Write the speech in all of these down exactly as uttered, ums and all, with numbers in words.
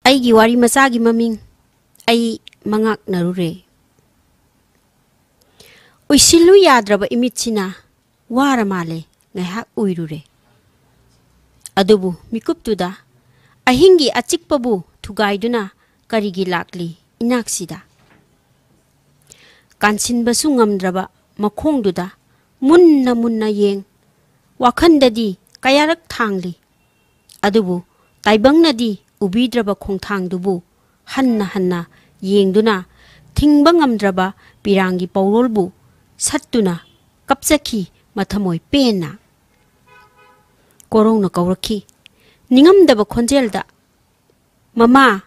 ꯑꯩꯒꯤ ꯋꯥꯔꯤ ꯃꯆꯥꯒꯤ ꯃꯃꯤꯡ ꯑꯩ ꯃꯉꯥꯛꯅꯔꯨꯔꯦ꯫ ꯎꯏꯁꯤꯜꯂꯨ ꯌꯥꯗ꯭ꯔꯕ ꯏꯃꯤꯠꯁꯤꯅ ꯋꯥꯔ ꯃꯥꯜꯂꯦ ꯉꯥꯏꯍꯥꯛ ꯎꯏꯔꯨꯔꯦ꯫ ꯑꯗꯨꯕꯨ ꯃꯤꯀꯨꯞꯇꯨꯗ ꯑꯍꯤꯡꯒꯤ ꯑꯆꯤꯛꯄꯕꯨ ꯊꯨꯒꯥꯏꯗꯨꯅ ꯀꯔꯤꯒꯤ ꯂꯥꯛꯂꯤ ꯏꯅꯥꯛꯁꯤꯗ? ꯀꯥꯟꯁꯤꯟꯕꯁꯨ ꯉꯝꯗ꯭ꯔꯕ ꯃꯈꯣꯡꯗꯨꯗ ꯃꯨꯟꯅ ꯃꯨꯟꯅ ꯌꯦꯡ꯫ ꯋꯥꯈꯟꯗꯗꯤ ꯀꯌꯥꯔꯛ ꯊꯥꯡꯂꯤ꯫ ꯑꯗꯨꯕꯨ ꯇꯥꯏꯕꯪꯅꯗꯤ ꯎꯕꯤꯗ꯭ꯔꯕ ꯈꯣꯡꯊꯥꯡꯗꯨꯕꯨ ꯍꯟꯅ ꯍꯟꯅ ꯌꯦꯡꯗꯨꯅ ꯊꯤꯡꯕ ꯉꯝꯗ꯭ꯔꯕ ꯄꯤꯔꯥꯡꯒꯤ ꯄꯧꯔꯣꯜꯕꯨ ꯁꯠꯇꯨꯅ ꯀꯞꯆꯈꯤ ꯃꯊꯃꯣꯏ ꯄꯦꯟꯅ꯫ ꯀꯣꯔꯧꯅ ꯀꯧꯔꯛꯈꯤ ꯅꯤꯡꯉꯝꯗꯕ ꯈꯣꯟꯖꯦꯜꯗ, "ꯃꯃꯥ,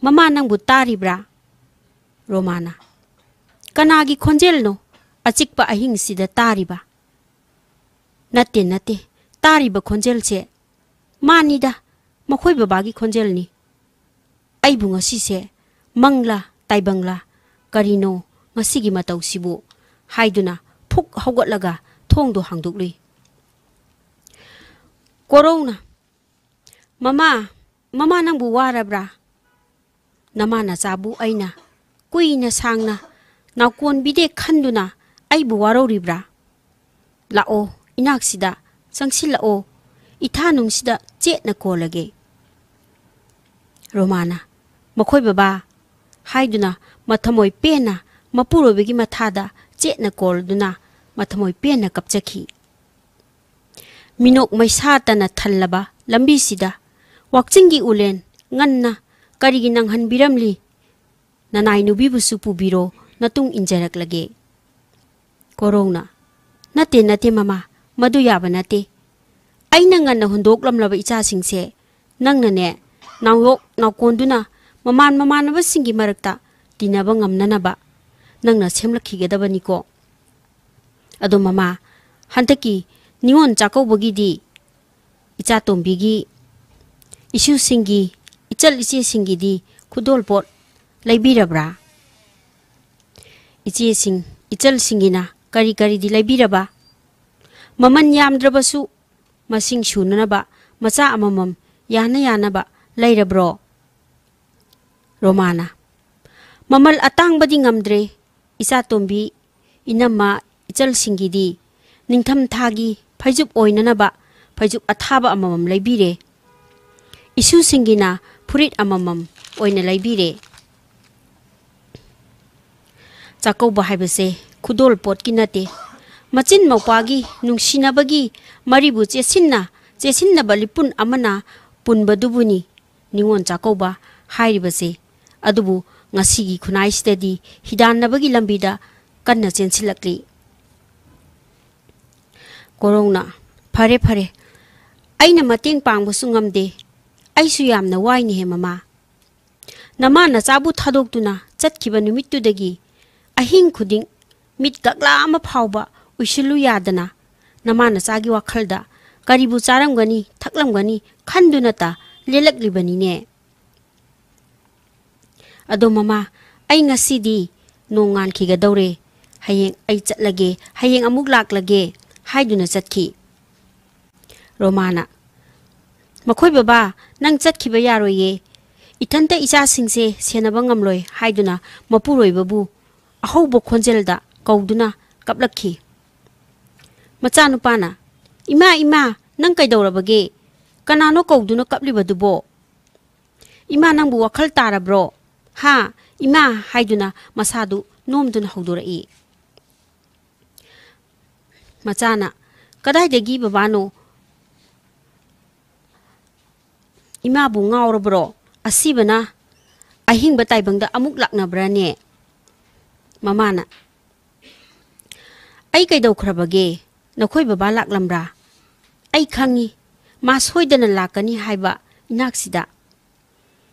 ꯃꯃꯥ ꯅꯪꯕꯨ ꯇꯥꯔꯤꯕ꯭ꯔꯥ?" ꯔꯣꯃꯥꯅ, "ꯀꯅꯥꯒꯤ ꯈꯣꯟꯖꯦꯜꯅꯣ ꯑꯆꯤꯛꯄ ꯑꯍꯤꯡꯁꯤꯗ ꯇꯥꯔꯤꯕ?" "ꯅꯠꯇꯦ, ꯅꯠꯇꯦ, ꯇꯥꯔꯤꯕ ꯈꯣꯟꯖꯦꯜꯁꯦ ꯃꯥꯅꯤꯗ, ꯃꯈꯣꯏ ꯕꯕꯥꯒꯤ ꯈꯣꯟꯖꯦꯜꯅꯤ꯫ ꯑꯩꯕꯨ ꯉꯁꯤꯁꯦ ꯃꯪꯂꯥ ꯇꯥꯏꯕꯪꯂꯥ ꯀꯔꯤꯅꯣ ꯉꯁꯤꯒꯤ ꯃꯇꯧꯁꯤꯕꯨ?" ꯍꯥꯏꯗꯨꯅ ꯐꯨꯛ ꯍꯧꯒꯠꯂꯒ ꯊꯣꯡꯗꯣ ꯍꯥꯡꯗꯣꯛꯂꯨꯏ꯫ ꯀꯣꯔꯧꯅ, "ꯃꯃꯥ, ꯃꯃꯥ ꯅꯪꯕꯨ ꯋꯥꯔꯕ꯭ꯔꯥ? ꯅꯃꯥ ꯅꯆꯥꯕꯨ ꯑꯩꯅ ꯀꯨꯏꯅ ꯁꯥꯡꯅ ꯅꯥꯎꯀꯣꯟꯕꯤꯗꯦ ꯈꯟꯗꯨꯅ ꯑꯩꯕꯨ ꯋꯥꯔꯧꯔꯤꯕ꯭ꯔꯥ? ꯂꯥꯛꯑꯣ, ꯏꯅꯥꯛꯁꯤꯗ ꯆꯪꯁꯤꯜꯂꯛꯑꯣ, ꯏꯊꯥꯅꯨꯡꯁꯤꯗ ꯆꯦꯠꯅ ꯀꯣꯜꯂꯒꯦ꯫" ꯔꯣꯃꯥꯅ, "ꯃꯈꯣꯏ ꯕꯕꯥ" ꯍꯥꯏꯗꯨꯅ ꯃꯊꯃꯣꯏ ꯄꯦꯟꯅ ꯃꯄꯨꯔꯣꯏꯕꯒꯤ ꯃꯊꯥꯗ ꯆꯦꯠꯅ ꯀꯣꯜꯗꯨꯅ ꯃꯊꯃꯣꯏ ꯄꯦꯟꯅ ꯀꯞꯆꯈꯤ꯫ ꯃꯤꯅꯣꯛ ꯃꯩꯁꯥꯇꯅ ꯊꯜꯂꯕ ꯂꯝꯕꯤꯁꯤꯗ ꯋꯥꯛꯆꯤꯡꯒꯤ ꯎꯂꯦꯟ ꯉꯟꯅ ꯀꯔꯤꯒꯤ ꯅꯪꯍꯟꯕꯤꯔꯝꯂꯤ? ꯅꯅꯥꯏ ꯅꯨꯕꯤꯕꯨꯁꯨ ꯄꯨꯕꯤꯔꯣ, ꯅꯇꯨꯡ ꯏꯟꯖꯔꯛꯂꯒꯦ꯫ ꯀꯣꯔꯧꯅ, "ꯅꯠꯇꯦ, ꯅꯠꯇꯦ ꯃꯃꯥ, ꯃꯗꯨ ꯌꯥꯕ ꯅꯠꯇꯦ꯫ ꯑꯩꯅ ꯉꯟꯅ ꯍꯨꯟꯗꯣꯛꯂꯝꯂꯕ ꯏꯆꯥꯁꯤꯡꯁꯦ ꯅꯪꯅꯅꯦ, ꯅꯥꯎꯌꯣꯛ ꯅꯥꯎꯀꯣꯟꯗꯨꯅ ꯃꯃꯥꯟ ꯃꯃꯥꯟꯅꯕꯁꯤꯡꯒꯤ ꯃꯔꯛꯇ ꯇꯤꯟꯅꯕ ꯉꯝꯅꯅꯕ ꯅꯪꯅ ꯁꯦꯝꯂꯛꯈꯤꯒꯗꯕꯅꯤꯀꯣ꯫ ꯑꯗꯣ ꯃꯃꯥ, ꯍꯟꯗꯛꯀꯤ ꯅꯤꯉꯣꯜ ꯆꯥꯛꯀꯧꯕꯒꯤꯗꯤ ꯏꯆꯥꯇꯣꯝꯕꯤꯒꯤ, ꯏꯁꯨꯁꯤꯡꯒꯤ, ꯏꯆꯜ ꯏꯆꯦꯁꯤꯡꯒꯤꯗꯤ ꯈꯨꯗꯣꯜꯄꯣꯠ ꯂꯩꯕꯤꯔꯕ꯭ꯔꯥ? ꯏꯆꯦꯁꯤꯡ, ꯏꯆꯜꯁꯤꯡꯒꯤꯅ ꯀꯔꯤ ꯀꯔꯤꯗꯤ ꯂꯩꯕꯤꯔꯕ? ꯃꯃꯜ ꯌꯥꯝꯗ꯭ꯔꯕꯁꯨ ꯃꯁꯤꯡ ꯁꯨꯅꯅꯕ ꯃꯆꯥ ꯑꯃꯃꯝ ꯌꯥꯅ ꯌꯥꯅꯕ ꯂꯩꯔꯕ꯭ꯔꯣ?" ꯔꯣꯃꯥꯅ, "ꯃꯃꯜ ꯑꯇꯥꯡꯕꯗꯤ ꯉꯝꯗ꯭ꯔꯦ, ꯏꯆꯥꯇꯣꯝꯕꯤ, ꯏꯅꯝꯃ, ꯏꯆꯜꯁꯤꯡꯒꯤꯗꯤ ꯅꯤꯡꯊꯝ ꯊꯥꯒꯤ ꯐꯩꯖꯨꯞ ꯑꯣꯏꯅꯅꯕ ꯐꯩꯖꯨꯞ ꯑꯊꯥꯕ ꯑꯃꯃꯝ ꯂꯩꯕꯤꯔꯦ꯫ ꯏꯁꯨꯁꯤꯡꯒꯤꯅ ꯐꯨꯔꯤꯠ ꯑꯃꯃꯝ ꯑꯣꯏꯅ ꯂꯩꯕꯤꯔꯦ꯫" ꯆꯥꯛꯀꯧꯕ ꯍꯥꯏꯕꯁꯦ ꯈꯨꯗꯣꯜ ꯄꯣꯠꯀꯤ ꯅꯠꯇꯦ꯫ ꯃꯆꯤꯟ ꯃꯧꯄ꯭ꯋꯥꯒꯤ ꯅꯨꯡꯁꯤꯅꯕꯒꯤ ꯃꯔꯤꯕꯨ ꯆꯦꯠꯁꯤꯟꯅ, ꯆꯦꯠꯁꯤꯟꯅꯕ ꯂꯤꯄꯨꯟ ꯑꯃꯅ ꯄꯨꯟꯕꯗꯨꯕꯨꯅꯤ ꯅꯤꯉꯣꯜ ꯆꯥꯛꯀꯧꯕ ꯍꯥꯏꯔꯤꯕꯁꯦ꯫ ꯑꯗꯨꯕꯨ ꯉꯁꯤꯒꯤ ꯈꯨꯟꯅꯥꯏꯁꯤꯗꯗꯤ ꯍꯤꯗꯥꯟꯅꯕꯒꯤ ꯂꯝꯕꯤꯗ ꯀꯟꯅ ꯆꯦꯟꯁꯤꯜꯂꯛꯂꯤ꯫ ꯀꯣꯔꯧꯅ, "ꯐꯔꯦ, ꯐꯔꯦ, ꯑꯩꯅ ꯃꯇꯦꯡ ꯄꯥꯡꯕꯁꯨ ꯉꯝꯗꯦ꯫ ꯑꯩꯁꯨ ꯌꯥꯝꯅ ꯋꯥꯏꯅꯦꯍꯦ, ꯃꯃꯥ꯫ ꯅꯃꯥ ꯅꯆꯥꯕꯨ ꯊꯥꯗꯣꯛꯇꯨꯅ ꯆꯠꯈꯤꯕ ꯅꯨꯃꯤꯠꯇꯨꯗꯒꯤ ꯑꯍꯤꯡ ꯈꯨꯗꯤꯡ ꯃꯤꯠ ꯀꯛꯂꯥ ꯑꯃ ꯐꯥꯎꯕ ꯎꯏꯁꯤꯜꯂꯨ ꯌꯥꯗꯅ ꯅꯃꯥ ꯅꯆꯥꯒꯤ ꯋꯥꯈꯜꯗ ꯀꯔꯤꯕꯨ ꯆꯥꯔꯝꯒꯅꯤ, ꯊꯛꯂꯝꯒꯅꯤ ꯈꯟꯗꯨꯅꯇ ꯂꯦꯜꯂꯛꯂꯤꯕꯅꯤꯅꯦ꯫ ꯑꯗꯣ ꯃꯃꯥ, ꯑꯩ ꯉꯁꯤꯗꯤ ꯅꯣꯡ ꯉꯥꯟꯈꯤꯒꯗꯧꯔꯦ꯫ ꯍꯌꯦꯡ ꯑꯩ ꯆꯠꯂꯒꯦ, ꯍꯌꯦꯡ ꯑꯃꯨꯛ ꯂꯥꯛꯂꯒꯦ" ꯍꯥꯏꯗꯨꯅ ꯆꯠꯈꯤ꯫ ꯔꯣꯃꯥꯅ, "ꯃꯈꯣꯏ ꯕꯕꯥ, ꯅꯪ ꯆꯠꯈꯤꯕ ꯌꯥꯔꯣꯏꯌꯦ꯫ ꯏꯊꯟꯇ ꯏꯆꯥꯁꯤꯡꯁꯦ ꯁꯦꯟꯅꯕ ꯉꯝꯂꯣꯏ" ꯍꯥꯏꯗꯨꯅ ꯃꯄꯨꯔꯣꯏꯕꯕꯨ ꯑꯍꯧꯕ ꯈꯣꯟꯖꯦꯜꯗ ꯀꯧꯗꯨꯅ ꯀꯞꯂꯛꯈꯤ꯫ ꯃꯆꯥꯅꯨꯄꯥꯅ, "ꯏꯃꯥ, ꯏꯃꯥ, ꯅꯪ ꯀꯩꯗꯧꯔꯕꯒꯦ? ꯀꯅꯥꯅꯣ ꯀꯧꯗꯨꯅ ꯀꯞꯂꯤꯕꯗꯨꯕꯣ? ꯏꯃꯥ, ꯅꯪꯕꯨ ꯋꯥꯈꯜ ꯇꯥꯔꯕ꯭ꯔꯣ? ꯍꯥ? ꯏꯃꯥ" ꯍꯥꯏꯗꯨꯅ ꯃꯁꯥꯗꯨ ꯅꯣꯝꯗꯨꯅ ꯍꯧꯗꯣꯔꯛꯏ꯫ ꯃꯆꯥꯅ, "ꯀꯗꯥꯏꯗꯒꯤ ꯕꯕꯥꯅꯣ? ꯏꯃꯥꯕꯨ ꯉꯥꯎꯔꯕ꯭ꯔꯣ? ꯑꯁꯤꯕꯅ ꯑꯍꯤꯡꯕ ꯇꯥꯏꯕꯪꯗ ꯑꯃꯨꯛ ꯂꯥꯛꯅꯕ꯭ꯔꯥꯅꯦ?" ꯃꯃꯥꯅ, "ꯑꯩ ꯀꯩꯗꯧꯈ꯭ꯔꯕꯒꯦ? ꯅꯈꯣꯏ ꯕꯕꯥ ꯂꯥꯛꯂꯝꯕ꯭ꯔꯥ? ꯑꯩ ꯈꯪꯉꯤ, ꯃꯥ ꯁꯣꯏꯗꯅ ꯂꯥꯛꯀꯅꯤ ꯍꯥꯏꯕ ꯏꯅꯥꯛꯁꯤꯗ꯫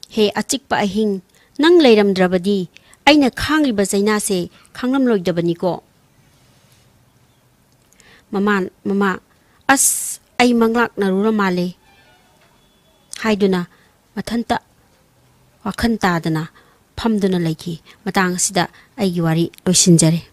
ꯍꯦ ꯑꯆꯤꯛꯄ ꯑꯍꯤꯡ, ꯅꯪ ꯂꯩꯔꯝꯗ꯭ꯔꯕꯗꯤ ꯑꯩꯅ ꯈꯥꯡꯂꯤꯕ ꯆꯩꯅꯥꯁꯦ ꯈꯥꯡꯂꯝꯂꯣꯏꯗꯕꯅꯤꯀꯣ꯫" ꯃꯃꯥꯟ, ꯃꯃꯥ, "ꯑꯁ, ꯑꯩ ꯃꯪꯂꯥꯛꯅꯔꯨꯔ ꯃꯥꯜꯂꯦ" ꯍꯥꯏꯗꯨꯅ ꯃꯊꯟꯇ ꯋꯥꯈꯜ ꯇꯥꯗꯅ ꯐꯝꯗꯨꯅ ꯂꯩꯈꯤ꯫ ꯃꯇꯥꯡ ꯑꯁꯤꯗ ꯑꯩꯒꯤ ꯋꯥꯔꯤ ꯂꯣꯏꯁꯤꯟꯖꯔꯦ꯫